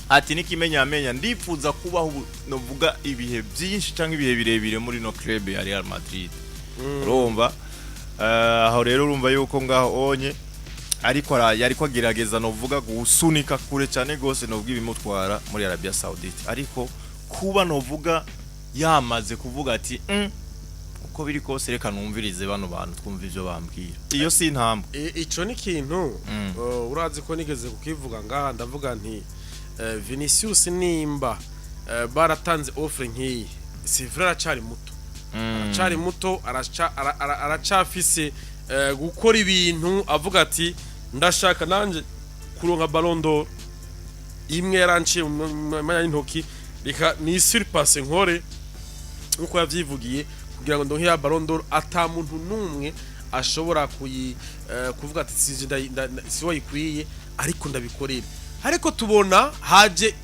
Ati n'ikimenyamenya ndifuza kubaho novuga ibihe byinshi cyangwa ibihe birebire muri no club ya Real Madrid. Urumva, aho rero urumva yuko ngaho onye ariko yariko agerageza novuga gusunika kure cyane gose novuga ibimutwara muri Arabia Saudite, ariko kuba novuga yamaze kuvuga ati uko biri kose reka numvirize bano bantu, twumva ivyo bambwira, iyo si intambwe. Ico ni ikintu urazi ko nigeze kukivuga ngaha, ndavuga nti Vinicius nimba baratanze offre nk'iyi, c'est vrai aracari muto, aracari muto, aracafise gukora ibintu, avuga ati ndashaka nanje kuronka Ballon d'Or imwe yaranciye mu mwanya y'intoki, reka ni surpasse nkore nkuko yavyivugiye kugira ngo ndonke ya Ballon d'Or ata muntu numwe ashobora kuyi kuvuga ati sinje si wayikwiye, ariko ndabikorera. Ariko tubona haje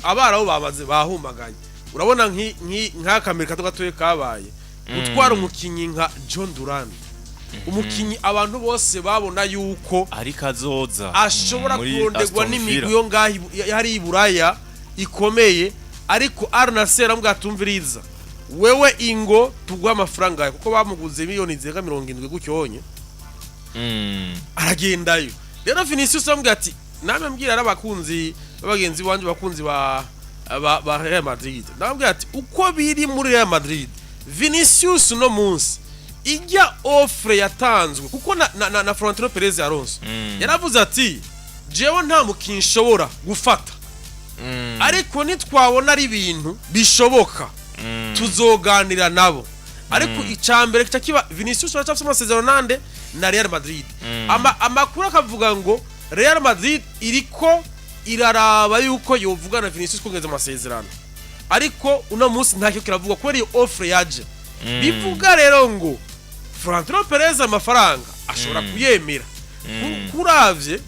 abaraho bamaze bahumaganye. Urabona nk'akamero kato gatoye kabaye gutwara umukinyi nka Jhon Duran, umukinyi abantu bose babona yuko ariko azoza ashobora muri kurondegwa Aston n'imigwi Villa. yo ngaho hari i Buraya ikomeye, ariko Al Nassr aramubwira atumviriza wewe, ingo tuguha amafaranga yawe, kuko bamuguze miliyoni zirenga 70 gutyo aragendayo. Rero Vinicius aramubwira ati namwe mbwira ari abakunzi b'abagenzi banje, abakunzi ba Real Madrid, ndababwira ati uko biri muri Real Madrid, Vinicius no munsi ijya offre yatanzwe, kuko na Florentino Perez Alonso yaravuze ati jewe nta mukinyi nshobora gufata, ariko nitwabona ari ibintu bishoboka tuzoganira nabo. Ariko icambere kica kiba Vinicius aracafise amasezerano nande? Na Real Madrid. Amakuru akavuga ngo Real Madrid iriko iraraba yuko yovugana na Vinicius kongeza amasezerano, ariko uno munsi ntacyo kiravuga kubera iyo offre yaje. Bivuga rero ngo Florentino Perez amafaranga ashobora kuyemera. Kuravye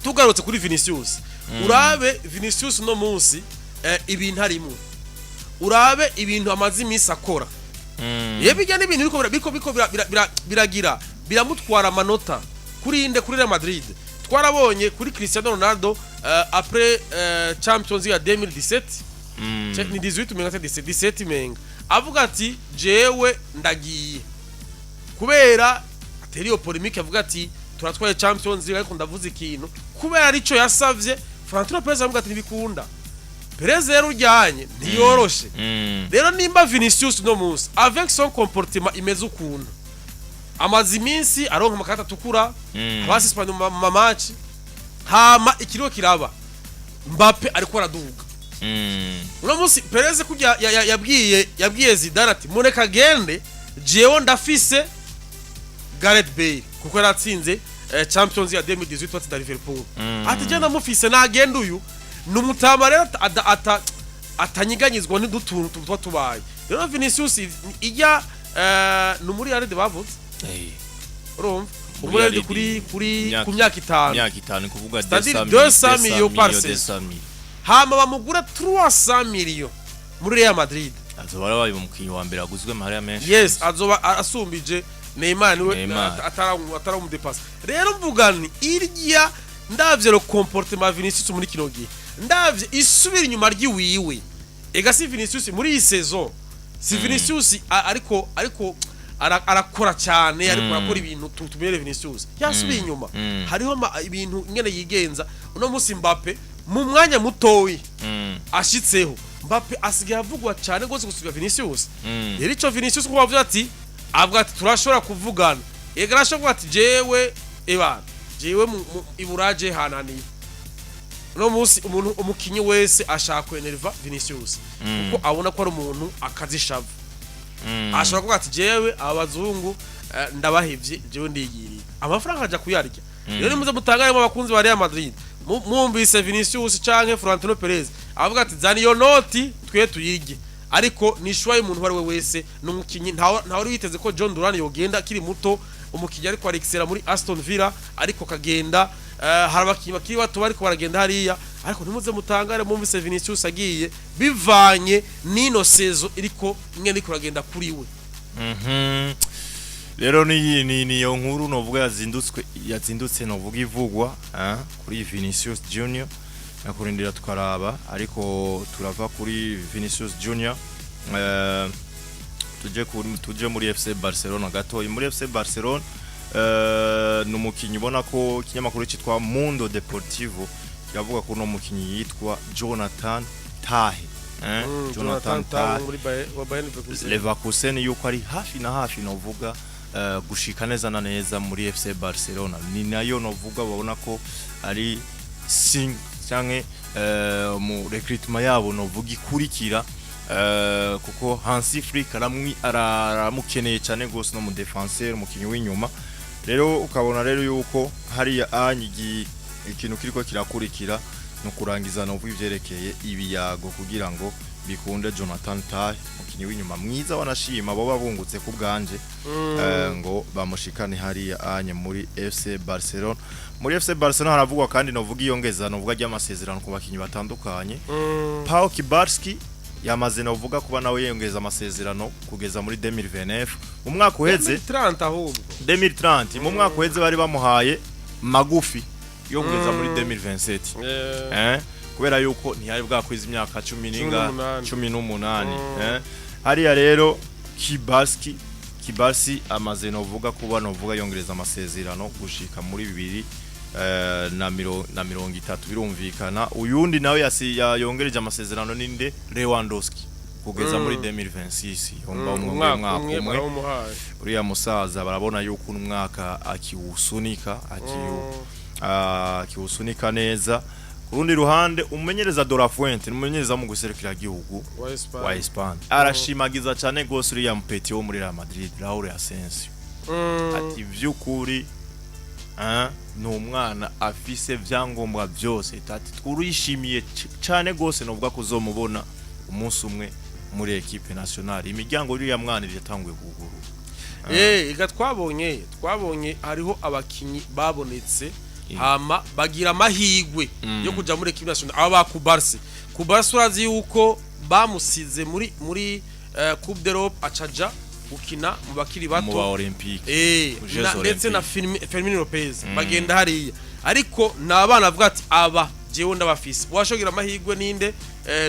tugarutse kuri Vinicius, urabe Vinicius uno munsi ibintu arimo, urabe ibintu amaze iminsi akora, iyo bijya n'ibintu biriko biragira biramutwara amanota kuri inde? Kuri Real Madrid. Twarabonye kuri Cristiano Ronaldo après Champions League ya 2017, ni 18 menga, 17, 17 menga, avuga ati jewe ndagiye kubera atera iyo polémique, avuga ati turatwaye Champions League ariko ndavuze ikintu kubera arico yasavye. Florentino Perez avuga ati ntibikunda. Perez rero ujyanye ntiyoroshe. Rero nimba Vinicius no munsi avec son comportement imeze ukuntu, amaze iminsi aronka amakarita atukura, aba suspendus mu ma match, hama ikiriho kiraba Mbappe ariko araduga uno munsi, Perez kujya yabwiye Zidane ati mureka agende, jewe ndafise Gareth Bale, kuko yaratsinze Champions ya 2018 batsinda Liverpool, ati je ndamufise nagende. Uyu ni umutama rero atanyiganyizwa n'udutuntu tuba tubaye. Rero Vinicius ijya ni muri Real bavuze, urumva umuredi kuri ku myaka 5, imyaka 5 kuvuga. C'est-à-dire 200 millions par saison. Hama bamugura 300 millions muri Real Madrid. Azoba arabaye umukinnyi wa mbere aguzwe amahera menshi. Yes, azoba asumbije Neymar, niwe Neymar. Ataramudepasa. Rero mvuga nti irya ndavye le comportement ya Vinicius muri kino gihe, ndavye isubira inyuma ry'iwiwe, ega si Vinicius muri iyi saison, si Vinicius ariko arakora cyane, ariko arakora ibintu tumenyere Vinicius, yasubiye inyuma. Hariho ibintu ingene yigenza uno munsi. Mbappe mu mwanya mutoyi ashitseho, Mbappe asigaye avugwa cyane rwose gusubira Vinicius. Rero ico Vinicius kuba avuga ati turashobora kuvugana, ega arashobora kuvuga ati jewe ebana jewe iburaje hananiye. Uno munsi umuntu umukinyi wese ashaka kwenerva Vinicius kuko abona ko ari umuntu akazishavu. Ashobora kuvuga ati jewe aba bazungu ndabahevye, jewe ndigiriye amafaranga aja kuyarya. Rero nimuze mutangaremo abakunzi ba Real Madrid mwumvise Vinicius canke Florentino Perez avuga ati zana iyo noti twe tuyirye, ariko ni choix y'umuntu uwo ari we wese. Ni umukinyi ntawe wari witeze ko Jhon Duran yogenda akiri muto, umukinyi ariko arexera muri Aston Villa, ariko kagenda hari abakinyi bakiri bato bariko baragenda hariya, ariko ntimuze mutangare mwumvise Vinicius agiye bivanye n'ino saison iriko ingene iriko iragenda kuri we. Rero ni niyo nkuru novuga yazindutse novuga ivugwa kuri Vinicius Junior. Nakurindira tukaraba, ariko turava kuri Vinicius Junior, tuje muri FC Barcelona gato. Muri FC Barcelona, ni umukinyi ubona ko ikinyamakuru cyitwa Mundo Deportivo kiravuga ko uno mukinyi yitwa Jonathan Tahe, Jonathan Tah muri wa Bayern Leverkusen. Leverkusen, yuko ari hafi na hafi novuga gushika neza na neza muri FC Barcelona. Ni nayo novuga babona ko ari sing canke mu recruitment yabo novuga ikurikira, kuko Hansi Flick aramukeneye cyane gose no mu défenseur, umukinyi w'inyuma. Rero ukabona rero yuko hariya anyigi ikintu kiriko kirakurikira no kurangiza no ivyerekeye ibiyago kugira ngo bikunde Jonathan Tah, umukinyi w'inyuma mwiza wanashima bo babungutse ku bwanje, ngo bamushikane hariya anye muri FC Barcelona. Muri FC Barcelona haravugwa kandi novuga iyongeza novuga ry'amasezerano ku bakinyi batandukanye. Pau Cubarsi yamaze novuga kuba nawe yongeza amasezerano kugeza muri 2029. Mu mwaka uheze 30 ahubwo. 2030. Mu mwaka uheze bari bamuhaye magufi yo kugeza muri 2027, kubera yuko ntiyari bwakwiza imyaka cumi n'inga 18. 18. Hariya rero Cubarsi Cubarsi amaze novuga kuba novuga yongereza amasezerano gushika muri bibiri na 30, birumvikana. Uyundi nawe yongereje amasezerano ninde? Lewandowski kugeza muri 2026, yomba umwe umwaka umwaka umwe umwe. Barawumuhaye. Uriya musaza barabona yuko uno mwaka akiwusunika akiwusunika neza. Ku rundi ruhande, umumenyereza De La Fuente, ni umumenyereza mu guserukira igihugu wa Espagne. Wa Espagne, arashimagiza cyane gose uriya mu petit wo muri Real Madrid, Raul Asensio, ati vy'ukuri ni umwana afise vyangombwa byose, ati twurishimiye cane gose novuga kuzomubona umunsi umwe muri équipe nationale. Imiryango y'uriya mwana iratanguye kugurura. Ega twabonye hariho abakinyi babonetse hama bagira amahigwe yo kuja muri équipe nationale, aba ba Cubarsi. Cubarsi urazi yuko bamusize muri Coupe d'Europe, acaja gukina mu bakiri mu ba bato. Olympique. Jeux Ndetse na Olympiques. Fermin Lopez bagenda hariya, ariko ni abana bavuga ati aba jewe ndabafise, washogira amahirwe ninde?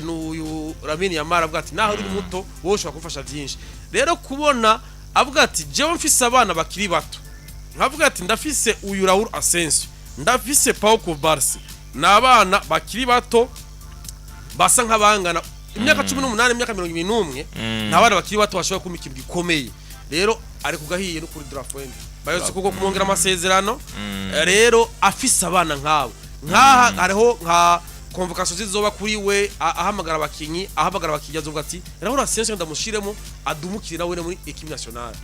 N'uyu Lamine Yamal avuga ati naho uri muto wowe ushobora kumfasha byinshi. Rero kubona avuga ati jewe mfise abana bakiri bato, nkavuga ati ndafise uyu Raul Asensio, ndafise Pau Cubarsi, ni abana bakiri bato basa nk'abangana imyaka 18, imyaka 21, ni abana bakiri bato bashobora kuma ikintu gikomeye. Rero ari kugahiye no kuri De La Fuente bayose kuko kumwongera amasezerano. Rero afise abana nk'abo, nkaha hariho nka convocation zizoba kuri we, ahamagara abakinyi azovuga ati Raul Asensio ndamushiremo adumukire nawe muri équipe nationale.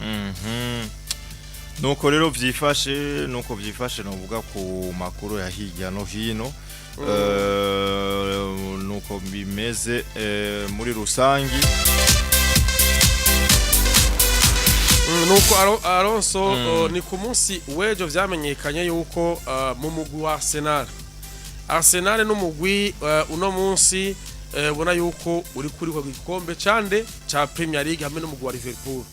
Nuko rero vyifashe, nuko vyifashe novuga ku makuru ya hirya no hino. Nuko bimeze muri rusangi. Nuko Alonso, ni ku munsi w'ejo vyamenyekanye yuko mu mugwi wa Arsenal n'umugwi uno munsi ubona yuko uri kuri ku gikombe cande ca Premier League hamwe n'umugwi wa Liverpool.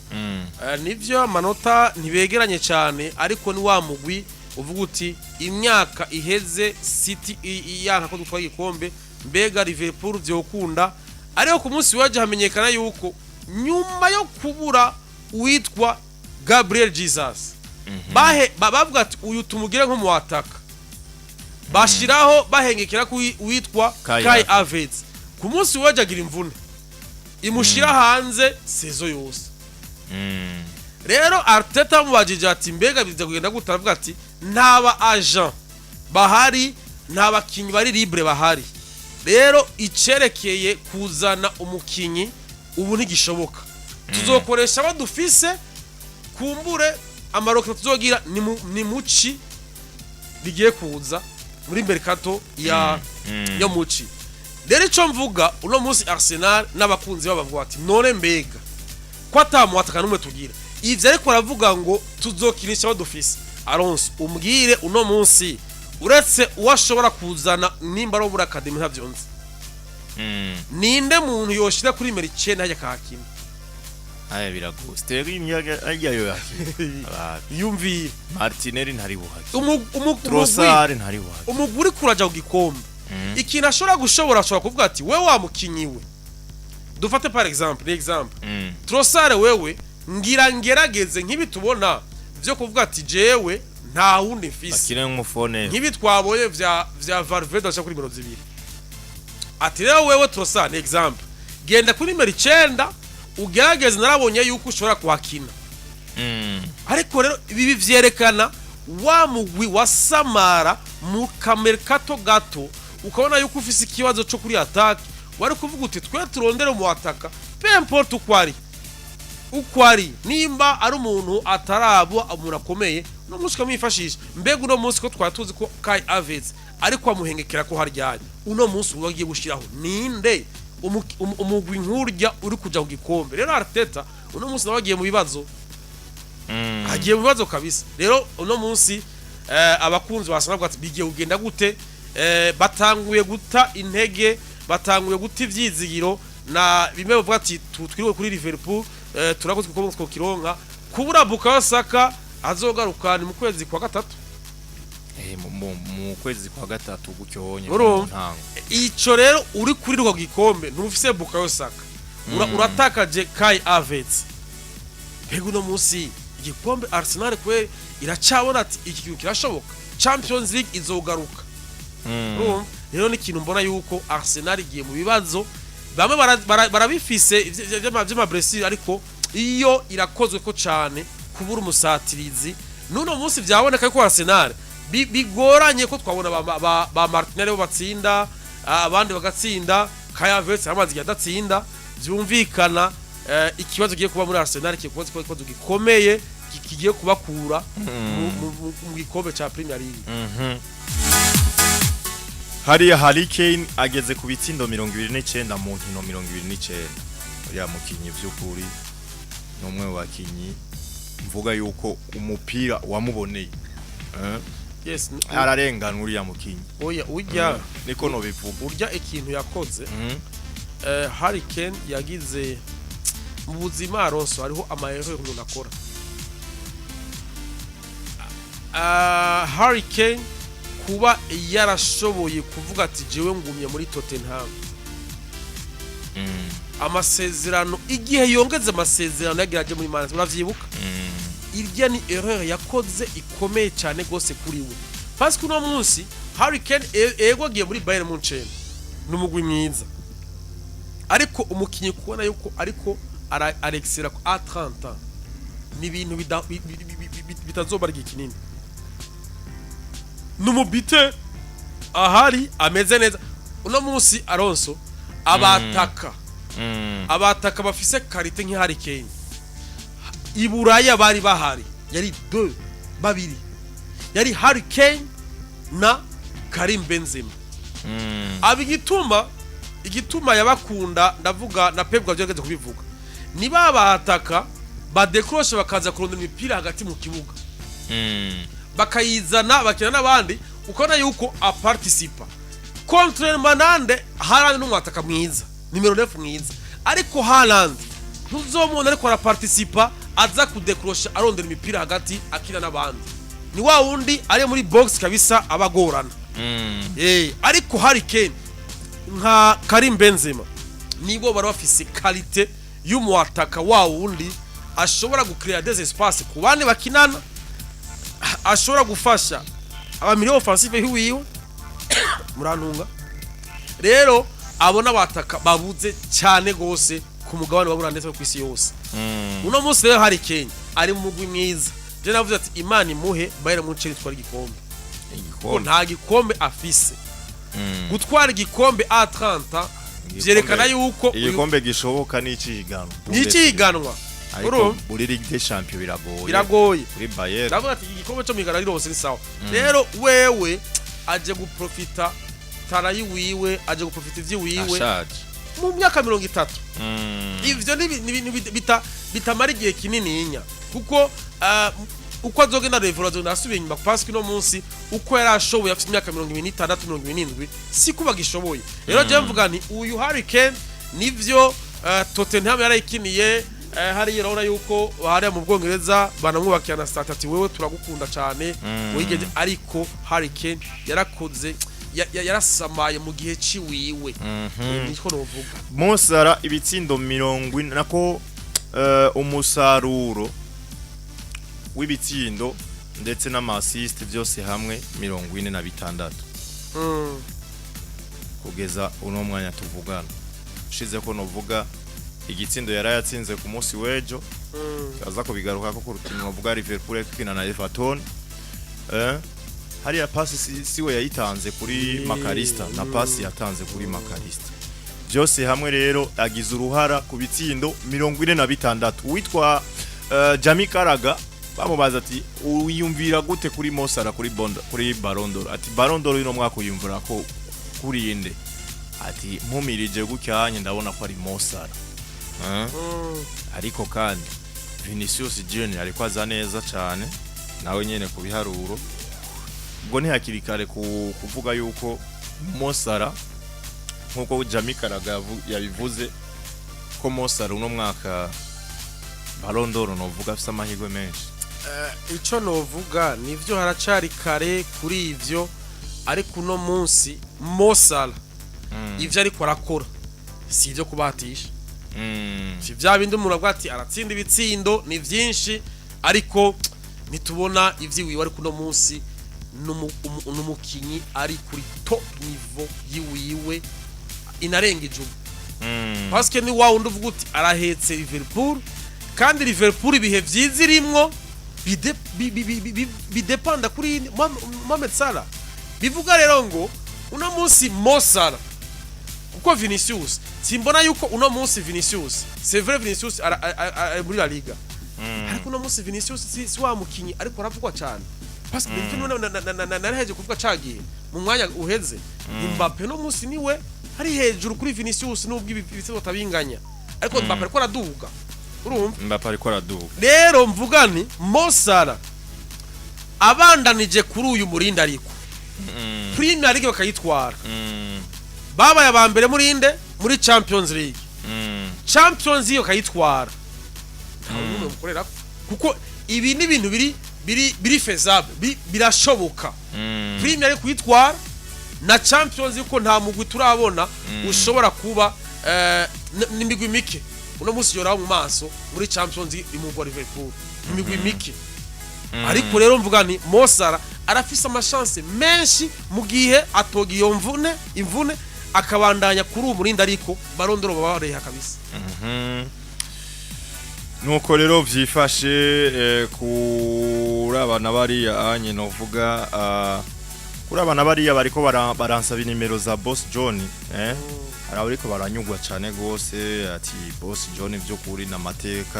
Nivyo amanota ntibegeranye cyane, ariko ni wa mugwi uvuga uti imyaka iheze City yanka ko dutwara igikombe, mbega Liverpool vyokunda? Ariko ku munsi w'ejo hamenyekana yuko nyuma yo kubura uwitwa Gabriel Jesus, bahe bavuga ati uyu tumugire nko mu wataka, bashiraho bahengekera ku uwitwa Kai Kai Havertz. Havertz. Ku munsi w'ejo agira imvune imushira hanze saison yose. Rero Arteta amubajije ati mbega biza kugenda gute, aravuga ati ntaba agent bahari, nta bakinyi bari libre bahari, rero icerekeye kuzana umukinyi ubu ntigishoboka, tuzokoresha abo dufise, kumbure amarokero tuzogira ni muci rigiye kuza muri mercato ya yo muci. Rero ico mvuga uno munsi, Arsenal n'abakunzi babo bavuga ati none mbega ko atamuhataka n'umwe tugira ivyo, ariko aravuga ngo tuzokinisha abo dufise. Alonso, umbwire uno munsi uretse uwo ashobora kuzana nimba ari muri academy, ntavyo nzi, ninde muntu yoshira kuri nimero 9 hajya kahakina? Aya biragoye. Sterling ajya yo yakina. Yumviye. Martinelli ntari buhake. Umugwi Trossard ntari buhake. Umugwi uriko uraja ku gikombe. Ikintu ashobora gushobora, ashobora kuvuga ati: "We wa mukinyi we, dufate par exemple, ni exemple, Trossard, wewe ngira ngerageze nk'ibi tubona vyo kuvuga ati jewe nta wundi mfise." Akine nk'umufone. Nk'ibi twabonye vya Valverde aca kuri nimero 2, ati: "Rero wewe Trossard, ni exemple, genda kuri nimero 9 ugerageze, narabonye yuko ushobora kuhakina." Ariko rero ibi vyerekana wa mugwi wa Samara mu kamerkato gato, ukabona yuko ufise ikibazo co kuri attaque. Wari kuvuga uti: "Twe turondere mu ataka, peu importe uko ari, uko ari, nimba ari umuntu ataraba umuntu akomeye, uno munsi ukamwifashisha." Mbega uno munsi ko twari tuzi ko Kai Havertz ariko amuhengekera ko haryanye, uno munsi uwo agiye gushiraho ninde? Umugwi nkurya uri kuja ku gikombe. Rero Arteta uno munsi nawe agiye mu bibazo, agiye mu bibazo kabisa. Rero uno munsi abakunzi ba Arsenal bavuga ati: "Bigiye kugenda gute?" Batanguye guta intege, batanguye guta ivyizigiro, na bimwe bavuga ati: "Twiriwe kuri Liverpool, turakoze kuko twokironka." Kubura Bukayo Saka, azogaruka ni mu kwezi kwa gatatu. Mu kwezi kwa gatatu gutyo honye. Urumva? Mu ntango. Ico rero uri kuri rwo gikombe ntufise Bukayo Saka, uratakaje Kai Havertz. Mbega uno munsi igikombe Arsenal kwe iracabona ati iki kintu kirashoboka, Champions League izogaruka? Urumva rero ni ikintu mbona yuko Arsenal igiye mu bibazo. Bamwe barabifise vy'ama blessure, ariko iyo irakozwe ko cane kubura umusatirizi. N'uno munsi vyaboneka ko Arsenal bigoranye ko twabona ba Martinelli bo batsinda, abandi bagatsinda, Kai Havertz amazi igihe adatsinda. Vyumvikana ikibazo kigiye kuba muri Arsenal kigiye kuba ikibazo gikomeye, kigiye kubakura mu gikombe ca Premier League. Hariya Harry Kane ageze ku bitsindo 29 mu nkino 29. Uriya mukinyi vy'ukuri ni umwe mu bakinyi mvuga yuko umupira wamuboneye. Yes. Ararenganwa uriya mukinyi. Oya, urya Niko no bivuga. Urya ikintu yakoze, Harry Kane yagize mu buzima, Alonso, hariho ama erreur umuntu akora. Harry Kane kuba yarashoboye kuvuga ati: "Jewe ngumye muri Tottenham," amasezerano, igihe yongeze amasezerano yagira aje muri Man, uravyibuka? Irya ni erreur yakoze ikomeye cyane gose kuri we, parce que uno munsi Harry Kane ego agiye muri Bayern Munchen, ni umugwi mwiza, ariko umukinyi kubona yuko ariko arexera à 30 ans ni ibintu bitazobara igihe kinini. Ni umubite ahari ameze neza uno munsi, Alonso. Abataka abataka bafise qualité nk'i Harry Kane i Buraya bari bahari yari deux, babiri, yari Harry Kane na Karim Benzema. Aba igituma yabakunda, ndavuga na Pep Guardiola yageze kubivuga, ni babataka badekroshe bakaza kurondera imipira hagati mu kibuga, bakayizana, bakina n'abandi, ukabona yuko aparticipa. Contrairement nande Haaland, n'umwataka mwiza, nimero 9 mwiza, ariko Haaland ntuzomubona ariko araparticipa, aza kudekrosha arondera imipira hagati akina n'abandi. Ni wa wundi ari muri box kabisa, abagorana. Ariko Harry Kane nka Karim Benzema nibo bari bafise qualité y'umuataka wa wundi ashobora gucrea des espaces ku bandi bakinana, ashobora gufasha aba milieu offensive hiwiwe. Murantunga rero, abo n'abataka babuze cyane gose ku mugabane wa Buraya ndetse no ku isi yose. Uno munsi rero Harry Kane ari mu mugwi mwiza. Je navuze ati Imana imuhe Bayern Munich itwara igikombe, kuko nta gikombe afise. Gutwara igikombe a 30 vyerekana yuko Igikombe gishoboka ni icihiganwa. Ni icihiganwa. Ariko Urumva? muri Ligue des Champions biragoye. Biragoye. Kuri Bayern. Ndavuga ati igikombe cyo mwigana rirose ni sawa. Rero wewe aje guprofita tara yiwiwe, aje guprofita ivyiwiwe Ashaje. mu myaka 30. Ivyo ni ibintu bitamara igihe kinininya, kuko uko azogenda revura azogenda asubira inyuma, parce que uno munsi uko yari ashoboye afite imyaka 26, 27, siko bagishoboye. Rero jewe mvuga nti uyu Harry Kane nivyo, Tottenham yarayikiniye, hariya urabona yuko hariya mu Bwongereza banamwubakira na statue ati: "Wewe turagukunda cyane wigeze." Ariko Harry Kane yarakoze. yarasamaye mu gihe ciwiwe. Niko novuga. Mo Salah ibitsindo 40 nako umusaruro w'ibitsindo ndetse n'ama assist byose hamwe 46 kugeza uno mwanya tuvugana. Ushize ko novuga igitsindo yarayatsinze ku munsi w'ejo, aza kubigaruka ko ku rukino novuga Liverpool ikina na Everton, hariya pasi siwe yayitanze kuri Mac Allister na pasi yatanze kuri Mac Allister. Byose hamwe rero agize uruhara ku bitsindo 46. Witwa Jamie Carragher bamubaza ati: "Uyumvira gute kuri Mo Salah kuri Bonda, kuri Ballon d'Or?" Ati: "Ballon d'Or uno mwaka uyumvira ko kuri inde?" Ati: "Mpumirije gucyanye ndabona ko ari Mo Salah." Ariko kandi Vinicius Junior ariko aza neza cyane nawe nyene ku biharuro. Ubwo ntihakiri kare kuvuga yuko Mo Salah, nkuko Jamie Carragher yabivuze, ko Mo Salah uno mwaka Ballon d'Or novuga afise amahirwe menshi. Ico novuga nivyo, haracari kare kuri ivyo, ariko uno munsi Mo Salah ivyo ariko arakora si ivyo kubatisha. Si vya bindi umuntu avuga ati aratsinda ibitsindo ni vyinshi, ariko ntitubona ivyiwiwe. Ariko uno munsi n'umukinyi ari kuri top niveau yiwiwe, inarengeje ubu, parce que ni wa wundi uvuga uti arahetse Liverpool, kandi Liverpool ibihe vyiza irimwo bidepanda kuri Mohamed Salah. Bivuga rero ngo uno munsi Mo Salah, kuko Vinicius simbona yuko uno munsi Vinicius, c'est vrai, Vinicius ari muri La Liga, ariko uno munsi Vinicius si wa mukinyi ariko aravugwa cyane, parce que mm. Naraheje kuvuga cagiye mu mwanya uheze, Mbappe no munsi niwe hari hejuru kuri Vinicius, nubwo ibitego batabinganya, ariko Mbappe ariko araduga, urumva? Mbappe ariko araduga. Rero mvuga ni Mo Salah abandanije kuri uyu murindi, ariko Premier League bakayitwara, babaye aba mbere muri inde, muri Champions League, Champions League bakayitwara, nta n'umwe mukorera, kuko ibi ni ibintu biri faisable, birashoboka. Premier League kuyitwara na Champions League, ko nta mugwi turabona ushobora kuba n'imigwi mike uno munsi yoraho mu maso muri Champions League imugwa Liverpool, imigwi mike. Ariko rero mvuga ni Mo Salah arafise ama chance menshi mu gihe atoga iyo mvune, imvune akabandanya kuri ubu murindi, ariko Ballon d'Or baba bareha kabisa. Nuko rero vyifashe kuri abana bariya anye novuga kuri abana bariya bariko baransaba inimero za Boss John, hari abariko baranyugwa cane gose ati: "Boss John vy'ukuri n'amateka."